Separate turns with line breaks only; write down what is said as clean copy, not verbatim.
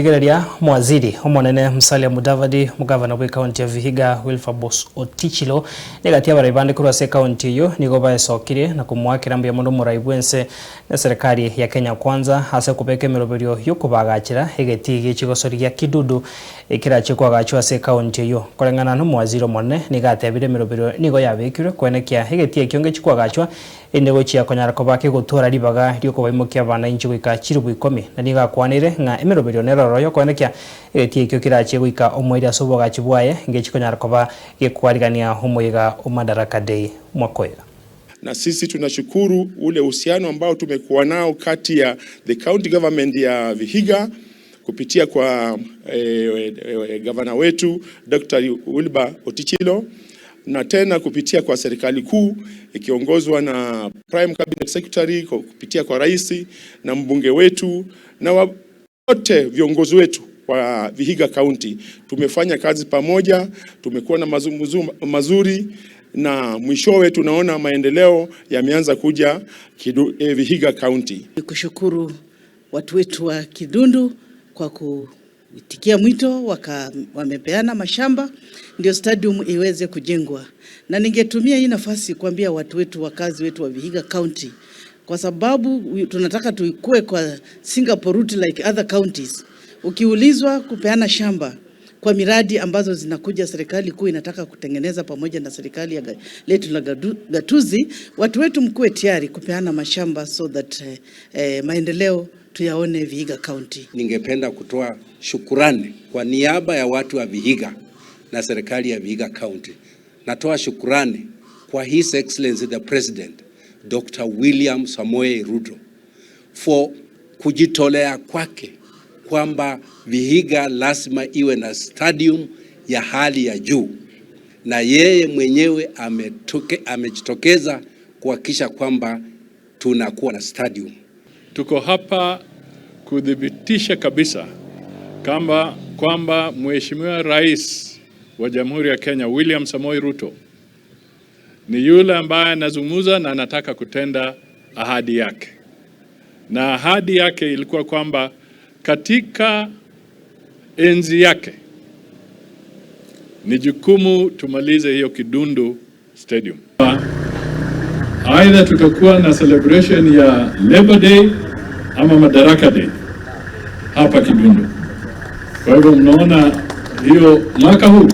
Rigereria mwaziri omonene Musalia Mudavadi, mugavana bwe county ya Vihiga Wilberforce Otichilo negatia abarai bande korwa ase ekaunti eywo nigo baesokire na komwakera mbuya mono omorai bwense na serikali ya Kenya Kwanza ase okobeka emeroberio yokobagachera egetii gie chigosori gia Kidudu ekerache kwagachwa ase ekaunti eywo. Koreng'ana na omowaziri omonene nigo atebire emeroberio nigo yabekirwe kwenekia egetii ekio ngechikwagachwa ende gochia konyara koba kegotwara ribaga riokobaimokia abananchi goika chiribu 10 na nigo akwanire ng'a emeroberio neroro yokoenekia egetii ekio kerache goika omoiri ase obogachi bwaye ngechikonyara koba gekwarigania omoiga o Madaraka Day mwakoiga.
Na sisi tunashukuru ule uhusiano ambao tumekuwa nao kati ya the county government ya Vihiga kupitia kwa gavana wetu Dr. Wilbur Otichilo na tena kupitia kwa serikali kuu ikiongozwa na Prime Cabinet Secretary, kupitia kwa rais na mbunge wetu na wote viongozi wetu wa Vihiga County. Tumefanya kazi pamoja, tumekuwa na mazungumzo mazuri na mwishowe tunaona maendeleo yameanza kuja Vihiga County.
Kushukuru watu wetu wa Kidundu kwa kuitikia mwito wamepeana mashamba ndio stadium iweze kujengwa, na ningetumia hii nafasi kuambia watu wetu, wakazi wetu wa Vihiga County, kwa sababu tunataka tuikue kwa Singapore route like other counties. Ukiulizwa kupeana shamba kwa miradi ambazo zinakuja, serikali kuu inataka kutengeneza pamoja na serikali ya letu la gatuzi, watu wetu mkuwe tayari kupeana mashamba so that maendeleo tuyaone Vihiga County.
Ningependa kutoa shukurani kwa niaba ya watu wa Vihiga na serikali ya Vihiga County. Natoa shukurani kwa His Excellency the President Dr. William Samoei Ruto for kujitolea kwake kwamba Vihiga lazima iwe na stadium ya hali ya juu, na yeye mwenyewe amejitokeza kuhakikisha kwamba tunakuwa na stadium.
Tuko hapa kuthibitisha kabisa kwamba Mheshimiwa Rais wa Jamhuri ya Kenya William Samoei Ruto ni yule ambaye anazungumza na anataka kutenda ahadi yake, na ahadi yake ilikuwa kwamba katika enzi yake ni jukumu tumalize hiyo Kidundu Stadium. Aidha tutakuwa na celebration ya Labor Day ama Madaraka Day hapa Kidundu. Kwa hivyo mnaona hiyo mwaka huu